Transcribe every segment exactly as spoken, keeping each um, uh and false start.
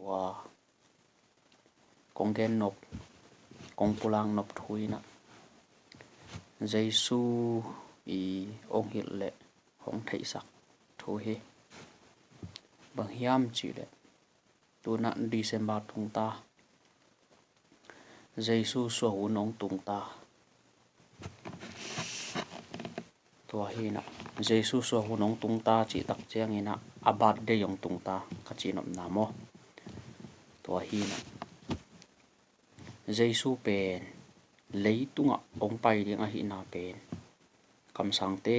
Tua kong gen nop, kong pulak nop thu in ah Jesu i hong hilh leh hong theihsak thu hi. Bang hiam cih leh tu in ah December tung ta, Jesu suah hun hong tung ta. Tua hi in ah Jesu suah hun hong tung ta cih tak ciangin ah a birthday hong tung ta ka cih nopna maw? Tua hi in ah Jesu pen leitungah hong pai ding ahihna pen kamsangte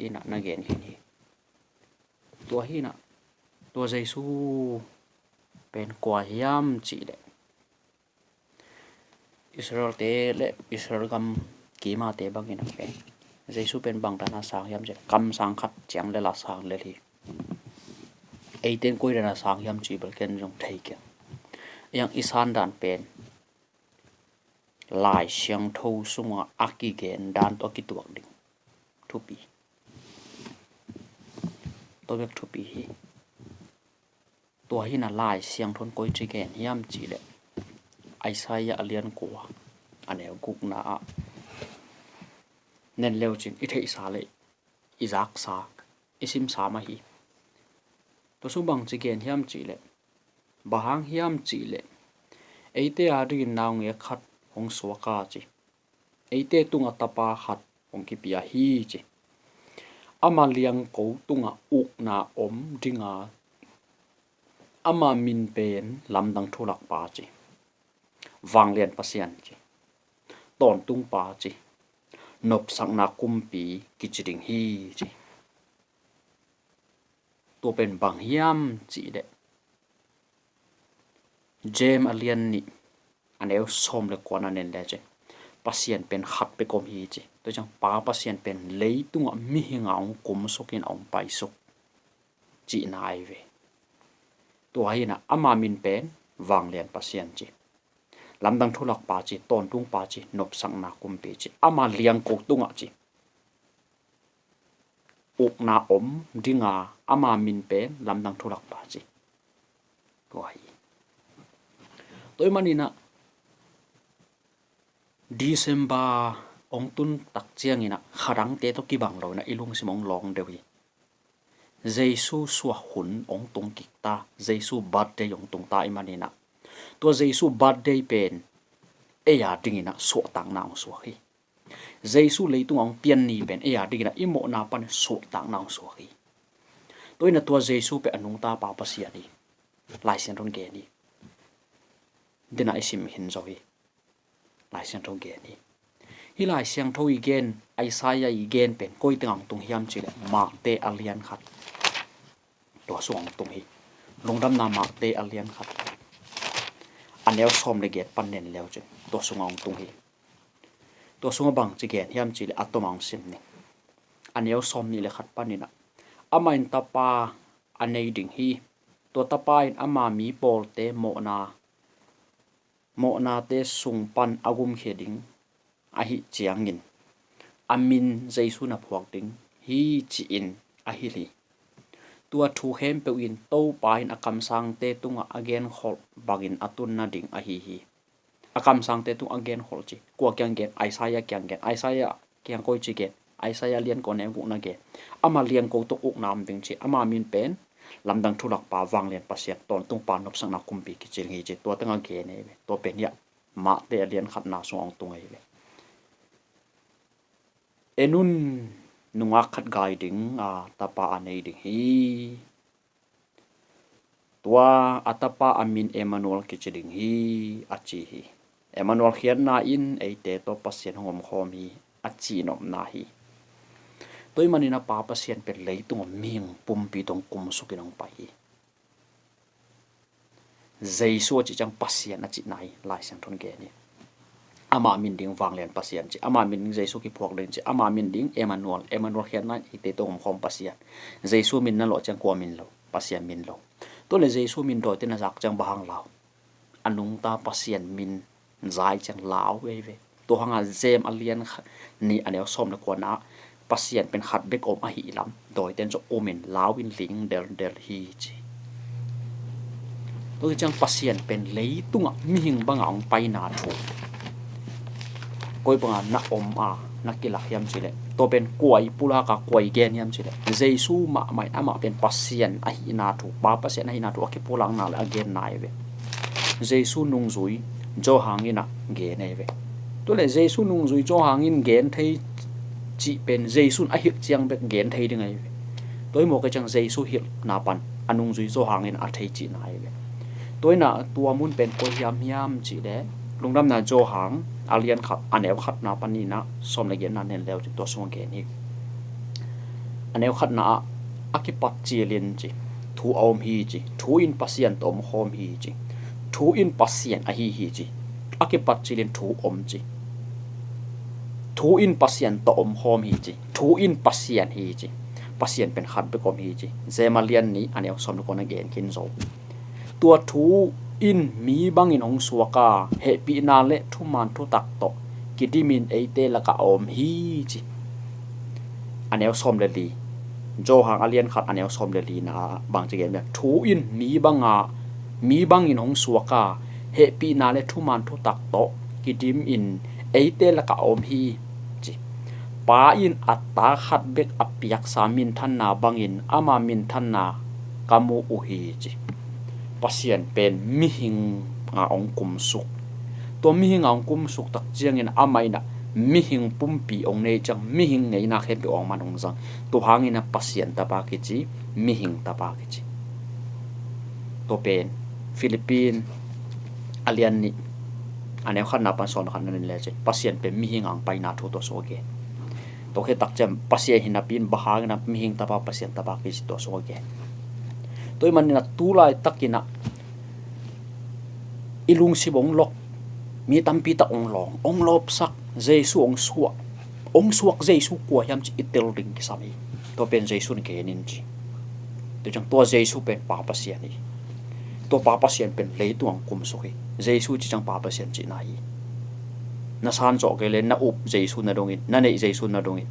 in ah na gen khin hi. Tua hi in ah tua Jesu pen kua hiam cih leh Israelte le Israel gam kimate bangin a pen Jesu pen bang dan a sang hiam cih leh kamsang khat ciang le la sang lel hi. Eite in koi dan a sang hiam cih bel ken zong thei keng. Iang i san dan pen Lai Siangtho sungah a kigen dan tawh a kituak ding thupi. Tua bek thupi hi. Tua hi in ah Lai Siangtho in koi ci gen hiam cih leh Isaiah a lian kua a neu gukna ah nen leu cin i theihsa le i zaksa i simsa mah hi. Tua sung bang ci gen hiam cih leh, bang hang hiam cih leh eite a dingin naungek khat hong suak a ci, eite tungah tapa khat hong kipia hi ci. Ama liangko tungah ukna om dinga ama min pen Lamdang Thulakpa ci, Vanglian Pasian ci, Tawntungpa ci, Nopsakna Kumpi kici ding hi ci. Tua pen bang hiam cih leh James a lian nih a neu sawm le kua na nen le cin, Pasian pen khat bek om hi ci. Tua ciang Pa Pasian pen leitungah mihing a hong kumsukin a hong paisuk cihna ahi ve. Tua hi in ah ama min pen Vanglian Pasian ci, Lamdang Thulakpa ci, Tawntungpa ci, Nopsakna Kumpi ci. Ama liangko tungah ci, ukna om dinga ama min pen Lamdang Thulakpa ci. Tua hi. Tua ahih manin ah December hong tun tak ciangin ah khadangte tawh kibang lo in ah i lungsim hong lawng deuh hi. Jesu suah hun hong tung kik ta, Jesu birthday hong tung ta ahih manin ah tua Jesu birthday pen ei a dingin ah suahtakna hong suak hi. Jesu leitungah hong pian ni pen ei a dingin ah i mawhna pan suahtakna hong suak hi. Tua in ah tua Jesu pen a nungta Pa Pasian hi. Lai Siangtho in gen hi. Tua in ah i sim khin zo hi. Lai Siangtho gen hi. Hih Lai Siangtho i gen, Isaiah i gen pen koi tengah hong tung hiam cih leh Mate a lian khat, tua sungah hong tung hi. Lungdamna Mate a lian khat a neu sawm le giat pan nen leu cin tua sungah hong tung hi. Tua sungah bang ci gen hiam cih leh a tom ah hong sim ni. A neu sawm nih le khat panin ah, amah in tapa a nei ding hi. Tua tapa in ama mi pawlte mawhna mawhnate sung pan a gumkhia ding ahih ciangin a min Jesu na phuak ding hi, ci-in a hilh hi. Tua thu khempeuh in Topa in a kamsangte tungah a genkholh bangin a tun nading ahi hi. A kamsangte tungah a genkholh ci, kua kiang gen? Isaiah kiang gen. Isaiah kiang koi ci gen? Isaiah lian kua neu gukna gen. Ama liangko tawh ukna om ding ci, ama min pen Lamdang Thulakpa, Vanglian Pasian, Tawntungpa, Nopsakna Kumpi kici ding hi ci. Tua tengah gen hi ve. Tua pen hiah Mate a lian khatna sungah hong tung ahi ve. En un, nungak khat gai ding a, tapa a nei ding hi. Tua a tapa a min Emmanuel kici ding hi, a ci hi. Emmanuel khiatna in eite tawh Pasian hong omkhawm hi, a cihnopna hi. Tua ahih manin a Pa Pasian pen leitung a mihing pumpi tawh kumsukin hong pai hi. Jesu a cih ciang Pasian a cihna hi, Lai Siangtho in gen hi. Ama min ding Vanglian Pasian ci, ama min ding Jesu kiphuak ding ci, ama min ding Emmanuel, Emmanuel khiatna in eite tawh omkhawm Pasian. Jesu min na lawh ciang kua min lo? Pasian min lo. Tua leh Jesu min dawite na zak ciang bang hang lau? A nungta Pasian min zai ciang lau veve. Tua hangah James a lian kha-, nih a neu sawm le kuana ah Pasian pen khat bek om ahih lam dawite in zong um in lau in ling deldel hi ci. Tua ciang Pasian pen leitungah mihing banga hong paina thu koi banga na om a na kilak hiam cileh, tua pen kuai pulaka kuai gen hiam cileh, Jesu mahmah in amah pen Pasian ahihna thu, Pa Pasian ahihna thu a kipulakna le a genna hi ve. Jesu nungzui Johan in a gen ahi ve. Tuale Jesu nungzui Johan in gen thei cih pen Jesu in a hilh ciang bek gen thei ding ahi ve. Tua hi mawk a ciang Jesu hilhna pan a nungzui Johan in a thei cihna ahi ve. Tua in a tua mun pen koi hiam hiam cih le, Lungdamna Johan a lian khat a neu khatna panin a sawm le giatna nen leu cih tua sung a gen hi. A neu khatna ah a kipat cilin ci, thu a om hi ci, thu in Pasian tawh omkhawm hi ci, thu in Pasian ahi hi ci, a kipat cilin thu om ci, thu in Pasian tawh omkhawm hi ci, thu in Pasian hi ci, Pasian pen khat bek om hi ci. Jeim a lian nih a neu sawm le kua na gen khin zo. Tua thu in mi bangin hong suak a, hehpihna le thuman thutak tawh kidimin eite lakah a om hi ci. A neu sawm le li, Johan a lian khat a neu sawm le lina ah bang ci gen bia, thu in mi banga, mi bangin hong suak a, hehpihna le thuman thutak tawh kidimin eite lakah a om hi ci. Pa in a ta khat bek a piaksa minthanna bangin ama minthanna ka mu uh hi ci. Pasian pen mihing a hong kumsuk. Tua mihing a hong kumsuk tak ciangin amah in a mihing pumpi hong nei ciang mihing ngeina khempeuh hong man hong zang. Tua hangin a Pasian tapa kici, mihing tapa kici. Tua pen Philippine a lian nih a neu khatna pan sawm le khatna nen le ci. Pasian pen mihing a hong paina thu tua sung a gen. Tua khit tak ciang Pasian hi napi in bang hangin a mihing tapa Pasian tapa kici tua sung a gen. Tua hi manin a tu laitakin a i lungsim hong lok, mi tampi tak hong lawng, hong lawpsak, Jesu hong suak, hong suak Jesu kua hiam ci i tel ding kisam hi. Tua pen Jesu in gen in ci. Tua ciang tua Jesu pen Pa Pasian hi. Tua Pa Pasian pen leitung a hong kumsuk hi. Jesu ci ciang Pa Pasian cihna hi. Na san zawh kei le na up Jesu na dong in, na neih Jesu na dong in.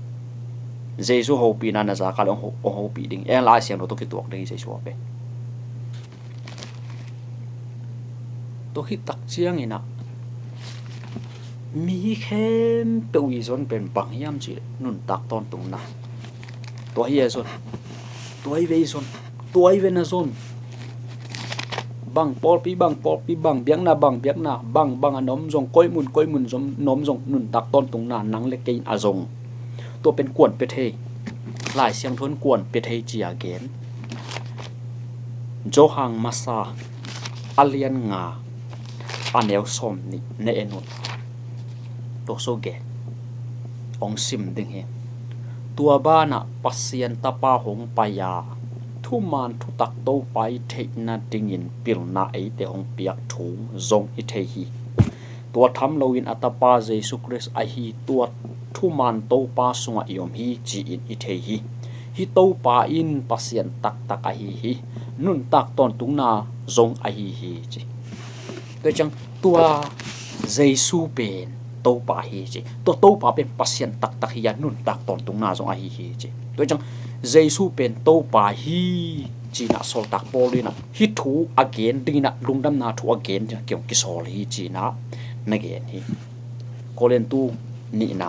Jesu hopihna na zak a le hong ho-, hong hopih ding. Ei Lai Siangtho tawh kituak ding hi Jesu a pen. Tua khit tak ciangin a mi khempeuh i zon pen bang hiam ci nuntak tawntungna. Tua hi a zon. Tua hi ve i zon. Tua hi ve na zon. Bang pawlpi, bang pawlpi, bang biakna, bang biakna, bang bang a na om zong, koi mun, koi mun zong, na om zong, nuntak tawntungna nang le kei in a zong. Tua pen kuan pia thei. Lai Siangtho in kuan pia thei ci a gen. Johan Masa a lian nga a neu sawm nih na en un. Tua sung gen hong sim ding hi. Tua banah Pasian Tapa hong pai a, thuman thutak Topa i theihna dingin pilna eite hong piak thu zong i thei hi. Tua tham loin a Tapa Jesu Khrist ahi tua thuman Topa sungah i om hi ci-in i thei hi. Hih Topa in Pasian taktak ahi hi. Nuntak tawntungna zong ahi hi ci. Tua ciang tua Jesu pen Topa ahi ci. Tua Topa pen Pasian taktak hi a, nuntak tawntungna zong ahi hi ci. Tua ciang Jesu pen Topa hi ci-in a Sawltak Paul in a hih thu a gen dingin a, lungdamna thu a gen dingin a kihong kisawl hi ci-in a na gen hi. Korintu nihna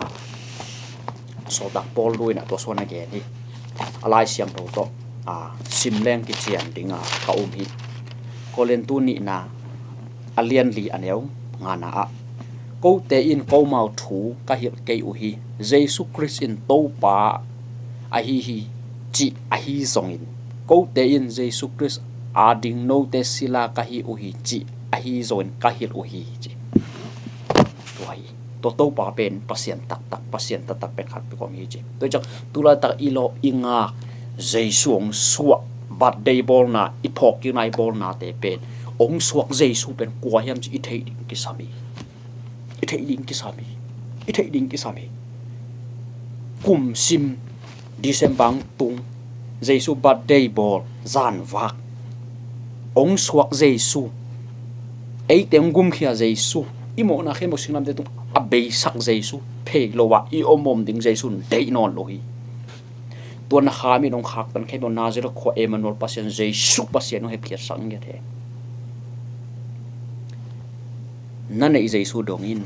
Sawltak Paul lu in a tua sung a na gen hi. A Lai Siangtho tawh a sim leng kician ding a ka um hi. Korintu nihna a lian li a neu ngana ah, kote in komau thu ka hilh kei uh hi. Jesu Khrist in Topa ahi hi cih ahi zongin, kote in Jesu Khrist ading note sila ka hi uh hi cih ahi zongin ka hilh uh hi ci. Tua hi. Tua Topa pen Pasian taktak, Pasian taktak pen khat peuh om hi ci. Tua hi ciang tulaitak i lawh i ngak, Jesu hong suah, birthday bawlna, i phawkkikna i bawlnate pen hong suak Jesu pen kua hiam ci i theih ding kisam hi. I theih ding kisam hi. I theih ding kisam hi. Kum sim December hong tung, Jesu birthday bawl, zanvak, hong suak Jesu, eite hong gumkhia Jesu, i mawhna khempeuh singlamteh tung a beisak Jesu, phei lo ah i om om ding Jesu in deih nawn lo hi. Tua na kham in hong khaktan khempeuh Nazareth khua Emmanuel Pasian, Jesu Pasian hong hepkhiatsak ngiat hen. Na neih Jesu dong in,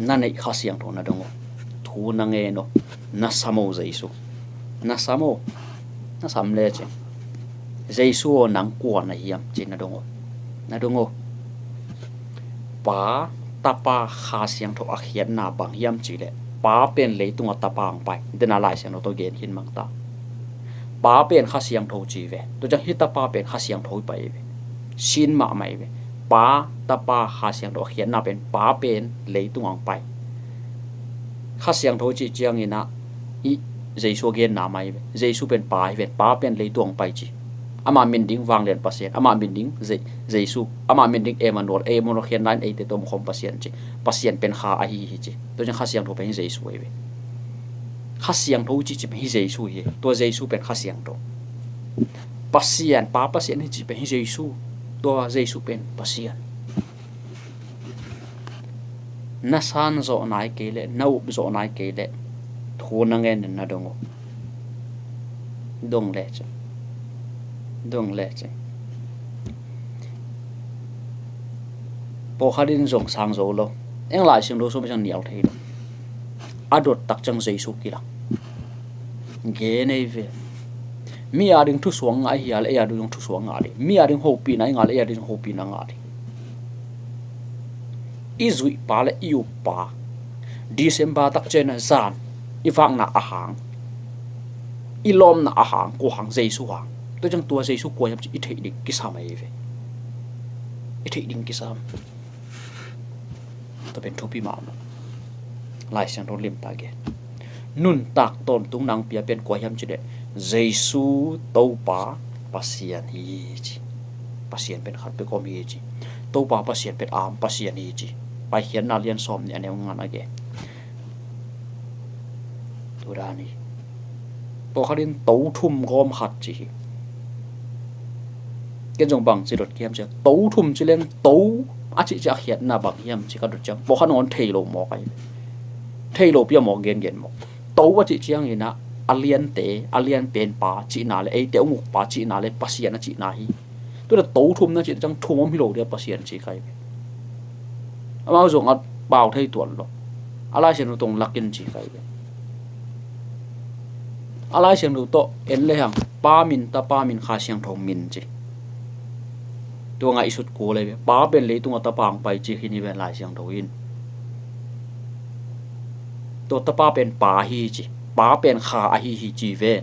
na neih Kha Siangtho na dong uh. Thu na ngen uh, na sam uh Jesu. Na sam uh, na sam lecin. Jesu aw, nang kua na hiam ci na dong uh. Na dong uh. Pa, Tapa, Kha Siangtho a khiatna bang hiam cih leh, Pa pen leitungah Tapa hong pai. Dena Lai Siangtho tawh gen khin mang ta. Pa pen Kha Siangtho ci ve. Tua ciang hih Tapa pen Kha Siangtho hi pai ve. Sin mahmah hi ve. Pa, Tapa, Kha Siangtho a khiatna pen Pa pen leitungah hong pai. Kha Siangtho cih ciangin ah hih Jesu a genna mah hi ve. Jesu pen Pa hi ve. Pa pen leitungah hong pai ci. Amah min ding vanglian Pasian, amah min ding Je-, Jesu, amah min ding Emmanuel, Emmanuel khiatna in eite tawh om khawm Pasian ci. Pasian pen Kha ahi hi ci. Tua ciang Kha Siangtho pen hi Jesu ahi ve. Kha Siangtho cih ci pen hi Jesu hi. Tua Jesu pen Kha Siangtho. Pasian, Pa Pasian hi cih pen hi Jesu. Tua Jesu pen Pasian. Na san zawh nai kei leh, na up zawh nai kei leh, thu na ngen in na dong uh. Dong lecin. Dong lecin. Pawlkhat in zong sang zo lo. Eng Lai Siangtho sung ciang nial thei lo. A dot tak ciang Jesu kilang. Gen ei ve. Mi a ding thusuak ngah hi a leh ei a ding thusuak ngah ding. Mi a ding hopihna i ngah leh ei a ding hopihna ngah ding. I zuihpa leh i uppa, December tak ciangin ah zan i vakna a hang, i lawmna a hang, kua hang? Jesu hang. Tua ciang tua Jesu kua hiam cih i theih ding kisam ahi ve. I theih ding kisam. Tua pen thupi mahmah. Lai Siangtho limtak gen. Nuntak tawntung nang pia pen kua hiam cih leh, Jesu Topa Pasian hi ci. Pasian pen khat bek om hi ci. Topa Pasian pen a om Pasian hi ci. Paikhiatna lian sawm nih a neu nga na gen. Tua dan hi. Pawlkhat in to thum gawm khat ci hi. Ken zong bang ci dot kiam ci a, to thum ci leng to a cih ciang a khiatna bang hiam ci ka dot ciang, pawlkhat nangawn thei lo mawk ahi. Thei lo pia mawk, gengen mawk. To a cih ciangin ah a liante, a lianpen Pa cihna leh, eite hong ukpa cihna leh, Pasian a cihna hi. Tua leh to thum na cih ciang thum om hi lo dia Pasian ci kai ve. Amau zong a pau thei tuan lo. A Lai Siangtho tawh hong lak in ci kai ve. A Lai Siangtho tawh en lehang Pa min, Tapa min, Kha Siangtho min ci. Tua ngaihsut kul ei ve. Pa pen leitungah Tapa hong pai ci khin hi ven Lai Siangtho in. Tua Tapa pen Pa hi ci. Pa pen Kha ahi hi ci ven.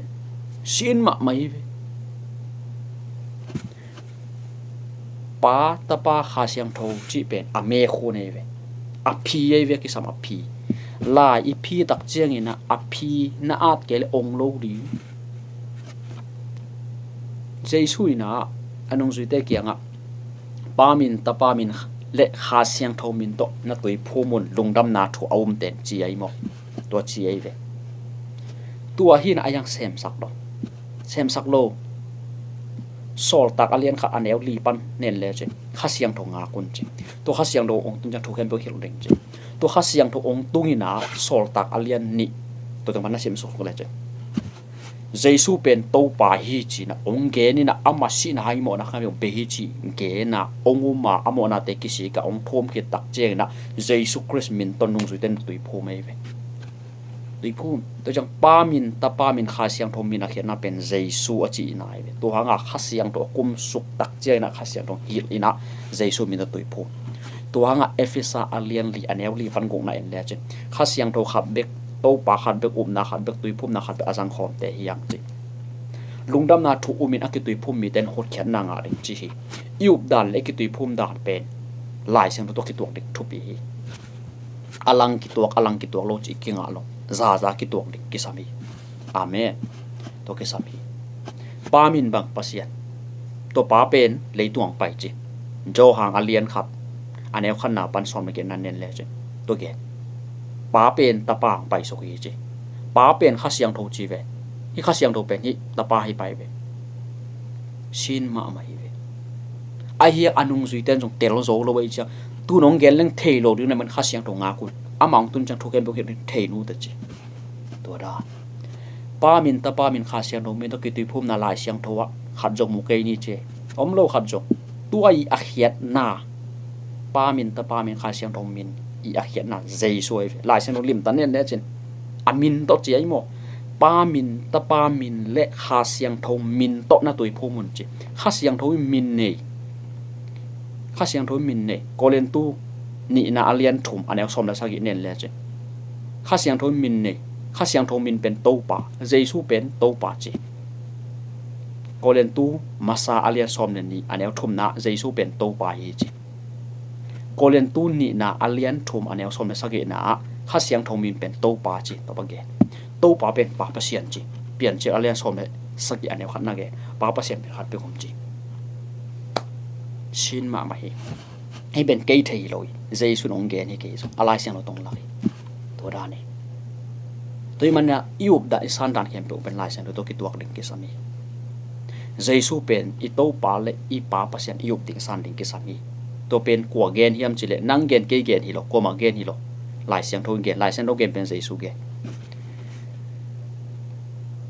Sin mahmah hi ve. Pa, Tapa, Kha Siangtho cih pen a mek hun ei ve. A phi ei ve, kisam a phi. Lai i phi tak ciangin ah a phi na at kei leh ong lo ding. Jesu in ah a nungzuite kiangah Pa min, Tapa min leh Kha Siangtho min tawh na tuiphum un, lungdamna thu a um ten ci ahi maw? Tua ci ahi ve. Tua hi in ah a hiang semsak lo. Semsak lo. Sawltak a lian khat a neu li pan nen lecin Kha Siangtho ngak un ci. Tua Kha Siangtho hong tung ciang thu khempeuh hilh ding ci. Tua Kha Siangtho hong tung in ah Sawltak a lian nih, tua teng pan na sim suk lecin Jesu pen Topa hi ci-in ah hong gen in ah, ama sihna hang i mawhna khempeuh bei hi ci gen a hong um a, a mawhnate kisik a hong thum khit tak ciangin ah Jesu Khrist min tawh nungzuite na tuiphum ei ve. Tuiphum. Tua ciang Pa min, Tapa min, Kha Siangtho min a khiatna pen Jesu a cihna hi ve. Tua hanga Kha Siangtho a kumsuk tak ciangin ah Kha Siangtho hilh in ah Jesu min tawh tuiphum. Tua hanga Efesa a lian li a neu li pan gukna en lecin Kha Siangtho khat bek, Topa khat bek, upna khat bek, tuiphumna khat bek a zang khawmte hi hang ci. Lungdamna thu um in a kituiphum mite in hotkhiatna ngah ding ci hi. I updan leh i kituiphum dan pen Lai Siangtho tawh kituak ding thupi hi. A lang kituak, a lang kituak lo cih kingah lo. Zaza kituak ding kisam hi. Amen. Tua kisam hi. Pa min bang Pasian. Tua Pa pen leitung hong pai ci. Johan a lian khat a neu khatna pan sawm le giatna nen lecin tua gen. Pa pen Tapa hong pai suk hi ci. Pa pen Kha Siangtho ci ve. Hih Kha Siangtho pen hih Tapa hi pai ve. Sin mahmah hi ve. Ahi a nungzuite in zong tel zo lo ahih ciang, tu-in hong gen leng thei lo ding na man Kha Siangtho ngak un. Amah hong tun ciang thu khempeuh hilh ding thei nu ta ci. Tua dan. Pa min, Tapa min, Kha Siangtho min tawh kituiphumna Lai Siangtho ah khat zong mu kei ni ci. Om lo khat zong. Tua i a khiatna Pa min, Tapa min, Kha Siangtho min i a khiatna Jesu ahi ve. Lai Siangtho limtak nen lecin a min tawh ci ahi maw? Pa min, Tapa min le Kha Siangtho min tawh na tuiphum un ci. Kha Siangtho in min nei. Kha Siangtho in min nei. Korintu nihna a lian thum a neu sawm le sagih nen lecin Kha Siangtho in min nei. Kha Siangtho min pen Topa, Jesu pen Topa ci. Korintu masa a lian sawm le nih a neu thumna Jesu pen Topa hi ci. Korintu nihna a lian thum a neu sawm le sagihna ah Kha Siangtho min pen Topa ci, Topa gen. Topa pen Pa Pasian ci. Piancil a lian sawm le sagih a neu khatna gen. Pa Pasian pen khat bek om ci. Sin mahmah hi. Hih pen kei thei hi lo hi. Jesu in hong gen hi, kei zong a Lai Siangtho tawh hong lak hi. Tua dan hi. Tua ahih manin ah i updan i sandan khempeuh pen Lai Siangtho tawh kituak ding kisam hi. Jesu pen i Topa le i Pa Pasian i up ding san ding kisam hi. Tua pen kua gen hiam cih leh nang gen, kei gen hi lo, kuamah gen hi lo. Lai Siangtho in gen, Lai Siangtho gen pen Jesu gen.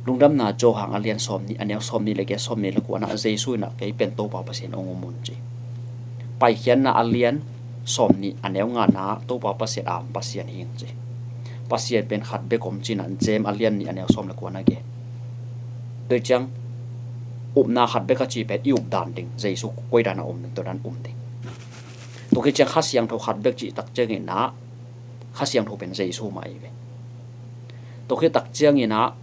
Lungdamna Johan a lian sawm nih a neu sawm nih le giat, sawm nih le kuana ah Jesu in ah kei pen Topa Pasian hong um un ci. Paikhiatna a lian sawm nih a neu ngana ah Topa Pasian a om Pasian hi ing ci. Pasian pen khat bek om ci-in ah James a lian nih a neu sawm le kuana gen. Tua ciang upna khat bek a ci pen i updan ding, Jesu koi dan a um ding, tua dan um ding. Tua khit ciang Kha Siangtho khat bek cih tak ciangin ah Kha Siangtho pen Jesu mah ahi ve. Tua khit tak ciangin ah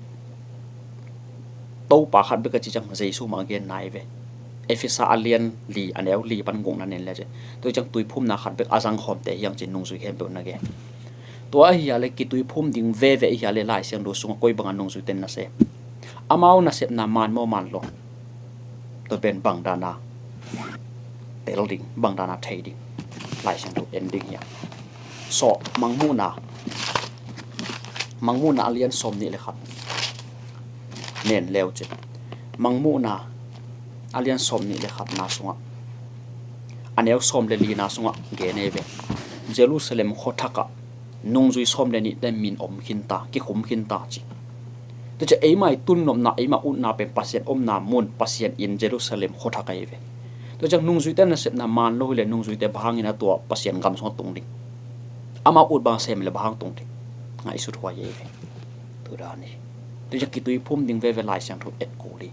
Topa khat bek a ci ciang Jesu mah a genna ahi ve. Efesa a lian li a neu li pan gukna nen le ci. Tua ciang tuiphumna khat bek a zangkhawmte hi hang ci, nungzui khempeuh na gen. Tua ahi a le kituiphum ding veve ahi a le Lai Siangtho sungah koi banga nungzuite nasem? Amau nasepna man maw man lo? Tua pen bang dana tel ding, bang dana thei ding, Lai Siangtho en ding hiam? Sawh, Mangmuhna, Mangmuhna a lian sawm nih le khat nen leu cin. Mangmuhna a lian sawm nih le khatna sungah, a neu sawm le lina sungah gen ei ve. Jerusalem khuathakah nungzui sawm le nihte min om khinta, kikhum khinta ci. Tua ciang eima i tunnopna, eima utna pen Pasian omna mun, Pasian inn Jerusalem khuathak ahi ve. Tua ciang nungzuite nasepna man lo hileh nungzuite bang hangin a tua Pasian gam sungah tung ding? Amau ut bang sem le bang hang tung ding? Ngaihsut huai ahi ve. Tua dan hi. Tua ciang kituiphum ding veve Lai Siangtho et kul hi.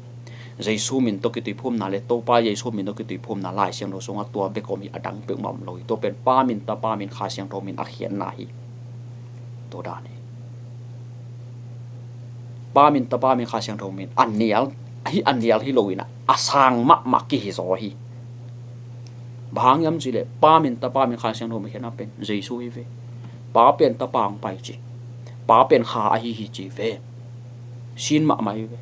Jesu min tawh kituiphumna le Topa Jesu min tawh kituiphumna Lai Siangtho sungah tua bek om hi, a dang peuhmah om lo hi. Tua pen Pa min, Tapa min, Kha Siangtho min a khiatna hi. Tua dan hi. Pa min, Tapa min, Kha Siangtho min a nial hi, a nial hi lo in ah a sang mahmah kihi zaw hi. Bang hang hiam cih leh Pa min, Tapa min, Kha Siangtho min khiatna pen Jesu hi ve. Pa pen Tapa hong pai ci. Pa pen Kha ahi hi ci ve. Sin mahmah hi ve.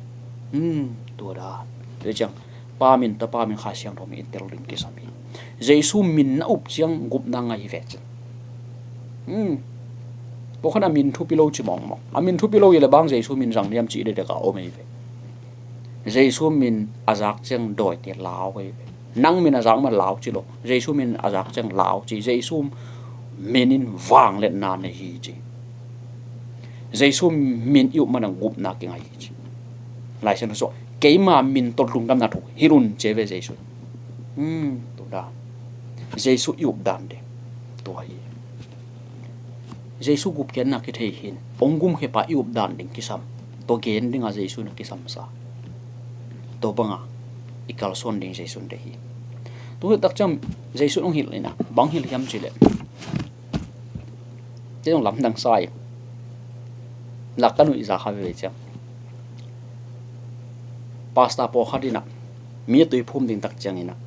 Hmm, tua dan. Tua ciang Pa min, Tapa min, Kha Siangtho min i tel ding kisam hi. Jesu min na up ciang gupna ngah hi ve cin. Hmm. Tua khan a min thupi lo ci mawngmawng. A min thupi lo hi le bang Jesu min zang hiam cih dekdek a om hi ve. Jesu min a zak ciang dawite lau hi ve. Nang min a zak mah lau ci lo. Jesu min a zak ciang lau ci. Jesu min in vangliatna nei hi ci. Jesu min i up manin gupna kingah hi ci. Lai Siangtho sungah keima min tawh lungdamna thu hilh un ci ei ve Jesu. Hmm, tua dan. Jesu i up dan ding tua hi. Jesu gupkhiatna kithei hi in, hong gumkhia pa i up dan ding kisam. Tua gen dinga Jesu na kisamsa. Tua banga i kalsuan ding Jesu na deih hi. Tua hi tak ciang Jesu hong hilh in ah, bang hilh hiam cih leh, kei zong lamdang sa in, lak ka nuih za kha veve ciang, pastor pawlkhat in ah mi a tuiphum ding tak ciangin ah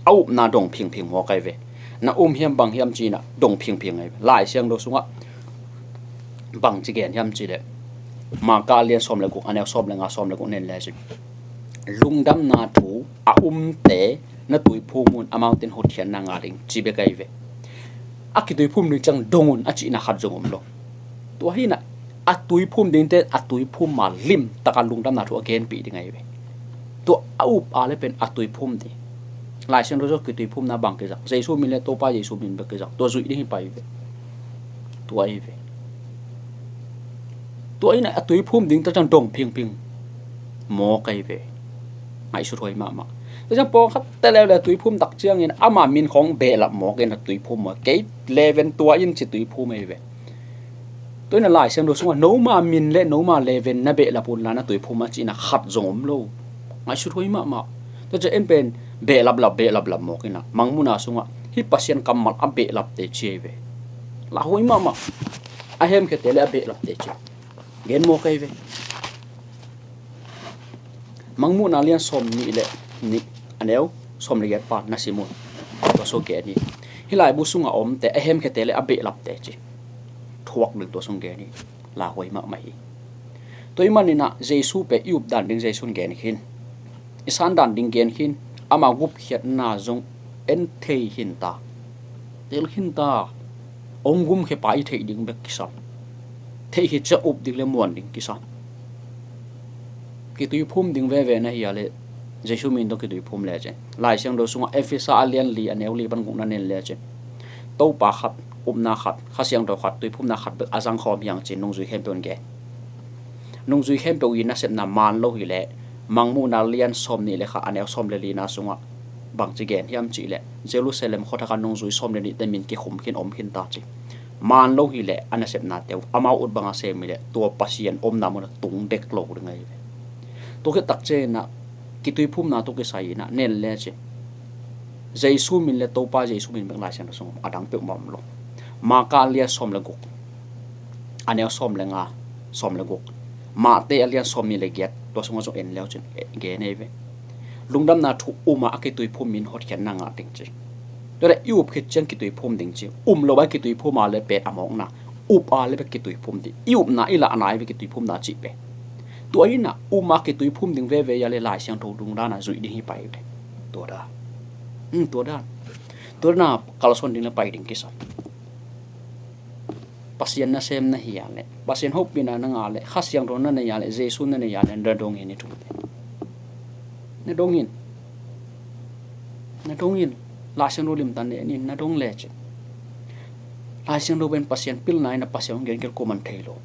a upna dong phingphing mawk ahi ve. Na um hiam, bang hiam ci-in ah dong phingphing ahi ve. Lai Siangtho sungah bang ci gen hiam cih leh, Marka a lian sawm le guk, a neu sawm le nga, sawm le guk nen le cin. Lungdamna thu a umte na tuiphum un, amaute in hotkhiatna ngah ding ci bek ahi ve. A kituiphum ding ciang dong un a cihna khat zong om lo. Tua hi in ah a tuiphum dingte a tuiphum ma limtaka lungdamna thu a genpih ding ahi ve. Tua a up a le pen a tuiphum ding. Lai Siangtho sungah kituiphumna bang kizang? Jesu min le Topa Jesu min bek kizang. Tua zuih ding hi pah hi ve. Tua ahi ve. Tua hi in ah a tuiphum ding tak ciang dong phingphing mawk ahi ve. Ngaihsut huai mahmah. Tua ciang pawlkhatte leuleu tuiphum tak ciangin ama min khawng behlap mawk in a tuiphum maw, kei leven tua in ci tuiphum ei ve. Tua in a Lai Siangtho sungah noma min le noma leven na behlap un la na tuiphum a ci in a khat zong om lo. Ngaihsut huai mahmah. Tua ciang en pen behlap lap behlap lap mawk in a Mangmuhna sungah hih Pasian kammal a behlapte ci ei ve. Lauhuai mahmah. A hemkhiate le a behlapte ci. Gen mawk ei ve. Mangmuhna lian sawm nih le nih, a neu sawm le giat pan na sim un. Tua sung gen hi. Hih laibu sungah a omte a hemkhiate le a behlapte ci. Thuak ding tua sung gen hi. Lauhuai mahmah hi. Tua ahih manin a Jesu pen i up dan ding Jesu'n gen khin. I san dan ding gen khin. Ama gupkhiatna zong en thei khin ta. Tel khin ta. Hong gumkhia pa i theih ding bek kisam. Theih khit ciang up ding le muan ding kisam. Kituiphum ding veve na hi a le Jesu min tawh kituiphum le cin. Lai Siangtho sungah Efesa a lian li a neu li pan guk na en le cin. Topa khat, upna khat, Kha Siangtho khat, tuiphumna khat bek a zang khawm hi hang ci-in nungzui khempeuh in gen. Nungzui khempeuh i nasepna man lo hi leh Mangmuhna lian sawm nih le khat a neu sawm le lina sungah bangci gen hiam cih leh Jerusalem khuathak a nungzui sawm le nihte min kikhum khin om khin ta ci. Man lo hi leh a nasepnate uh amau ut banga sem hi leh tua Pasian omna mun a tung dek lo ding ahi ve. Tua khit tak ciangin a kituiphumna tawh kisai in a en le cin. Jesu min le Topa Jesu min bek Lai Siangtho sung a dang peuhmah om lo. Marka a lian sawm le guk a neu sawm le nga, sawm le guk. Mate a lian sawm nih le giat tua sungah zong en le cin gen ei ve. Lungdamna thu um a a kituiphum in hotkhiatna ngah ding ci. Tua le i up khit ciang kituiphum ding ci. Um lo a kituiphum a le pen a mawkna. Up a le bek kituiphum ding. I upna i lahna i ve kituiphumna cih pen. Tua in a um a kituiphum ding veve a le Lai Siangtho lungdamna zuih ding hi pai ve. Tua dan. Hmm, tua dan. Tua dan a kalsuan ding le pai ding kisam. Pasian nasem na hi a le, Pasian hopihna na ngah le, Kha Siangtho na nei a le, Jesu na nei a le, na dong in i thum. Na dong in. Na dong in. Lai Siangtho limtan ne in na dong le cin. Lai Siangtho pen Pasian pilna in a Pasian hong gen kei kuaman thei lo.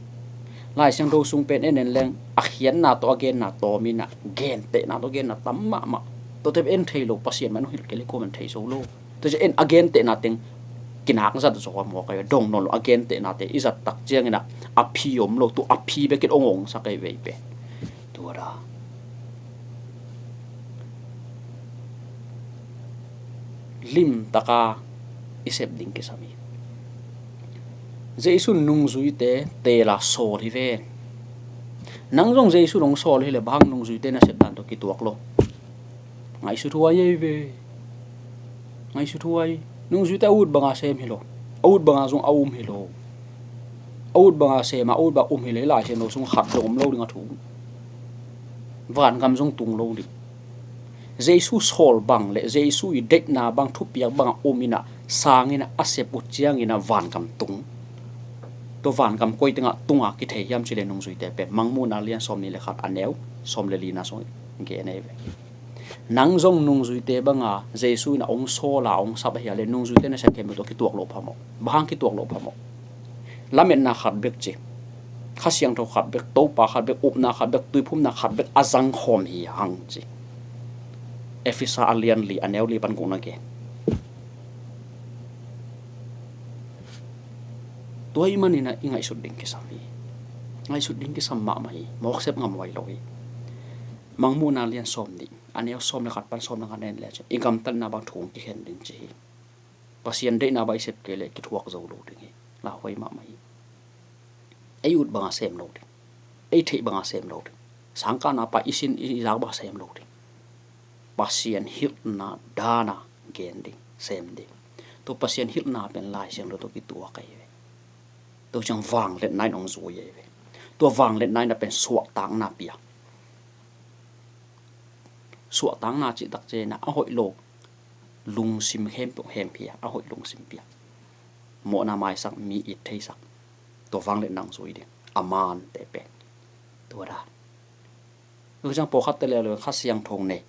Lai Siangtho sung pen en en leng a khiatna tawh a genna tawm in a gentehna tawh a genna tam mahmah. Tuate en thei lo Pasian man hong hilh kei le kuaman thei zo lo. Tua ciang en a gentehna teng kinak zat zaw a mawk a dong nawn lo a gentehnate i zat tak ciangin a a phi om lo tu a phi bekin ong ong sak ei vei pen. Tua da. Limtaka i sep ding kisam hi. Jesu nungzuite tela sawl hi ve. Nang zong Jesu nong sawl hi le bang nungzuite na sep dan tawh kituak lo. Ngaihsut huai ei ve. Ngaihsut huai. Nungzuite a ut banga sem hi lo. A ut banga zong a um hi lo. A ut banga sem a ut banga um hi le Lai Siangtho sung khat zong om lo ding a thu. Vangam zong tung lo ding. Jesu sawl bang le Jesu i deihna bang thupiak banga um in a sang in a a sep uh ciangin a vangam tung. Tua vangam koi tengah tunga kithei hiam ci le nungzuite pen Mangmuhna lian sawm nih le khat a neu sawm le lina sung gen ei ve. Nang zong nungzuite banga Jesu in a ong sawl a ong sap ahi a le nungzuite na sep khempeuh tawh kituak loh phamawh. Bang hang kituak loh phamawh. Lametna khat bek ci. Kha Siangtho khat bek, Topa khat bek, upna khat bek, tuiphumna khat bek a zang khawm hi hang ci. Efesa a lian li a neu li pan guk na gen. Tua ahih manin a i ngaihsut ding kisam hi. Ngaihsut ding kisam mahmah hi. Mawk sep ngam huai lo hi. Mangmuhna lian sawm nih a neu sawm le khat pan sawm le nga na en le cin i gamtatna bang thu hong kikhen ding ci hi. Pasian deihna bang i sep kei le kithuak zo lo ding hi. Lauhuai mahmah hi. Ei ut banga sem lo ding. Ei theih banga sem lo ding. Sangkahna pa i sin i zak banga sem lo ding. Pasian hilhna dana gen ding, sem ding. Tua Pasian hilhna pen Lai Siangtho tawh kituak ahi ve. Tua ciang vangliatna in hong zui ahi ve. Tua vangliatna in a pen suahtakna pia. Suahtakna cih tak ciangin a hoih lo lungsim khempeuh hemkhia, a hoih lungsim pia. Mawhna maisak, mi it theisak. Tua vangliatna hong zui ding. A mante pen. Tua dan. Tua ciang pawlkhatte leuleu Kha Siangtho nei.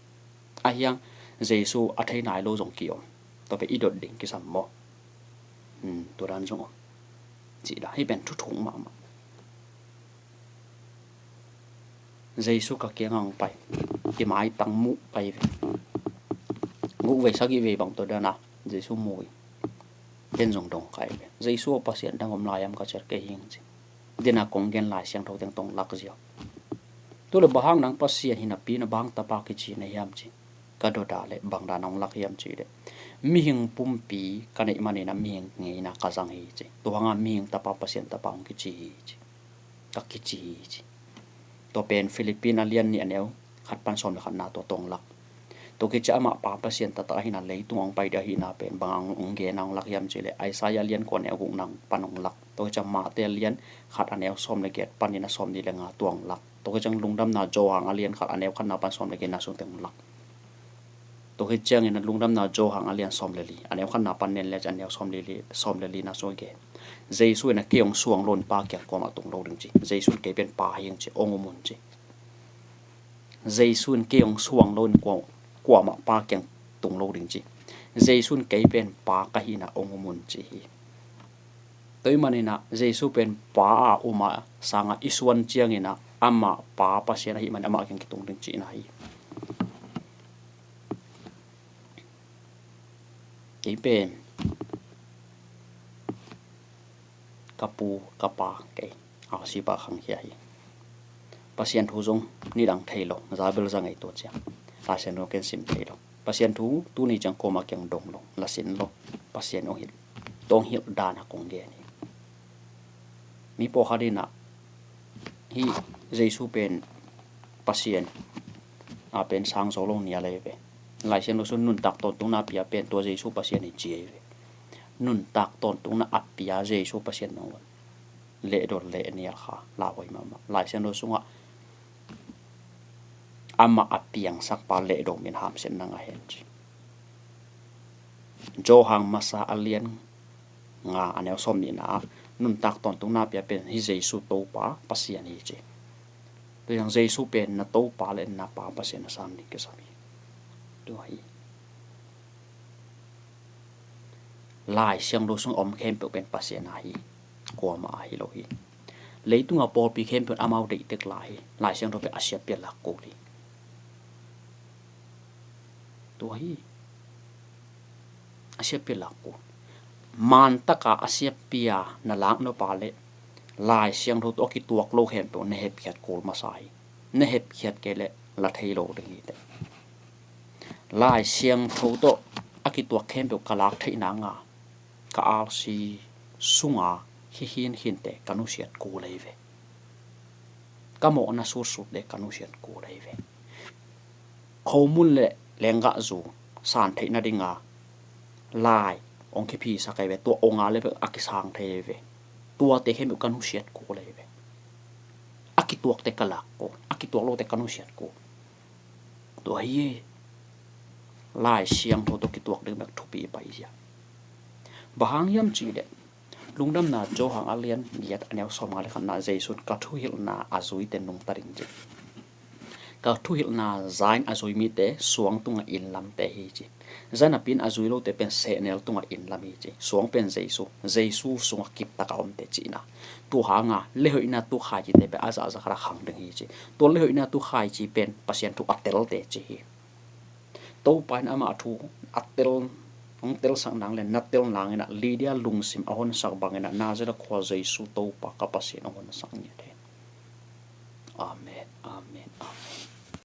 Ahi hang Jesu a thei nai lo zong ki-om. Tua pen i dot ding kisam maw. Hmm, tua dan zong om. Cih dan hih pen thuthuk mahmah. Jesu ka kiangah hong pai. I maitang muh pai ve. Guk vei sagih vei bang tua dana Jesu mu hi. Ken zong dong kai ve. Jesu aw, Pasian dang om lai hiam ka ciat, kei hi ing ci. Dena kong gen Lai Siangtho teng tong lak ziau. Tule bang hang nang Pasian hi napi na bang tapa kici na hiam ci. Ka dawda le bang dan hong lak hiam ci le, mihing pumpi ka neih manin a mihing ngeina ka zang hi ci. Tua hanga mihing tapa Pasian tapa hong kici hi ci. Ka kici hi ci. Tua pen Philippine a lian nih a neu khat pan sawm le khatna tua tawng lak. Tua kici amah pa Pasian taktak ahina leitung hong pai ding ahina pen bang hong gen hong lak hiam ci le, Isaiah lian kua neu guk nang pan hong lak. Tua kici Mate lian khat a neu sawm le giat panin a sawm nih le nga tua hong lak. Tua kici Lungdamna Johan a lian khat a neu khatna pan sawm le giatna sung teng hong lak. Tua khit ciangin a Lungdamna Johan a lian sawm le li a neu khatna pan nen le a neu sawm le li, sawm le lina sung a gen. Jesu in a kei hong suang loin Pa kiang kuamah tung lo ding ci. Jesu in kei pen Pa hi ing ci, hong um un ci. Jesu in kei hong suang loin kua, kuamah Pa kiang tung lo ding ci. Jesu in kei pen Pa ka hina hong um un ci hi. Tua ahih manin a Jesu pen Pa a um a sanga i suan ciangin a amah Pa Pasian ahih manin amah kiang kitung ding cihna hi. Kei pen ka pu ka pa kei a sipa khangkhia hi. Pasian thu zong nidang thei lo, zabel za ngei tua ciang Lai Siangtho ken sim thei lo. Pasian thu tuni ciang kuamah kiang dong lo, la sin lo. Pasian hong hilh, tawng hilh dana kong gen hi. Mi pawlkhat in a hih Jesu pen Pasian a pen sang zo lo nia lei ve. Lai Siangtho sung nuntak tawntungna a pia pen tua Jesu Pasian hi ci ei ve. Nuntak tawntungna a pia Jesu Pasian nong un. Lehdawn leh nial kha lauhuai mahmah. Lai Siangtho sungah amah a piangsak pa lehdawn min hamsiatna ngah hen ci. Johan masa a lian nga a neu sawm nihna ah nuntak tawntungna pia pen hih Jesu Topa Pasian hi ci. Tua ciang Jesu pen na Topa le na Pa Pasian a sam ding kisam hi. Tua hi. Lai Siangtho sung om khempeuh pen Pasian a hi. Kuamah a hi lo hi. Leitunga pawlpi khempeuh amau deihtek lai hi. Lai Siangtho pen a siapi a lak kul hi. Tua hi. A siapi a lak kul. Mantaka a siapi a na lak nop a le Lai Siangtho tawh a kituak lo khempeuh na hepkhiat kul masa hi. Na hepkhiat kei le la thei lo ding hi teh. Lai Siangtho tawh a kituak khempeuh ka lak theih nanga ka alsi sunga hi hin hinte ka nusiat kul ei ve. Ka mawhna sutsut le ka nusiat kul ei ve. Khomun le lenggahzu san theih nadinga lai hong kiphisak ei ve. Tua hong a le a kisang thei ei ve. Tuate khempeuh ka nusiat kul ei ve. A kituakte ka lak kul, a kituak lote ka nusiat kul. Tua hi. Lai Siangtho tawh kituak ding bek thupi pai zia. Bang hang hiam cih leh Lungdamna Johan a lian giat a neu sawmnga le khatna Jesu in ka thuhilhna a zuite nungta ding ci. Ka thuhilhna za in a zui mite suang tunga inn lamte hi ci. Za napi in a zui lote pen sehnel tunga inn lam hi ci. Suang pen Jesu, Jesu sunga kiptaka omte cihna. Tua hanga lehoihna tuk khaicite pen a zahzah khat a khang ding hi ci. Tua lehoihna tuk khaici pen Pasian thu a telte ci hi. Topa in amah thu a tel, hong telsak nang le na tel nangin a Lydia lungsim a honsak bangin a Nazareth khua Jesu Topa ka Pasian hong honsak ngiat hen. Amen. Amen.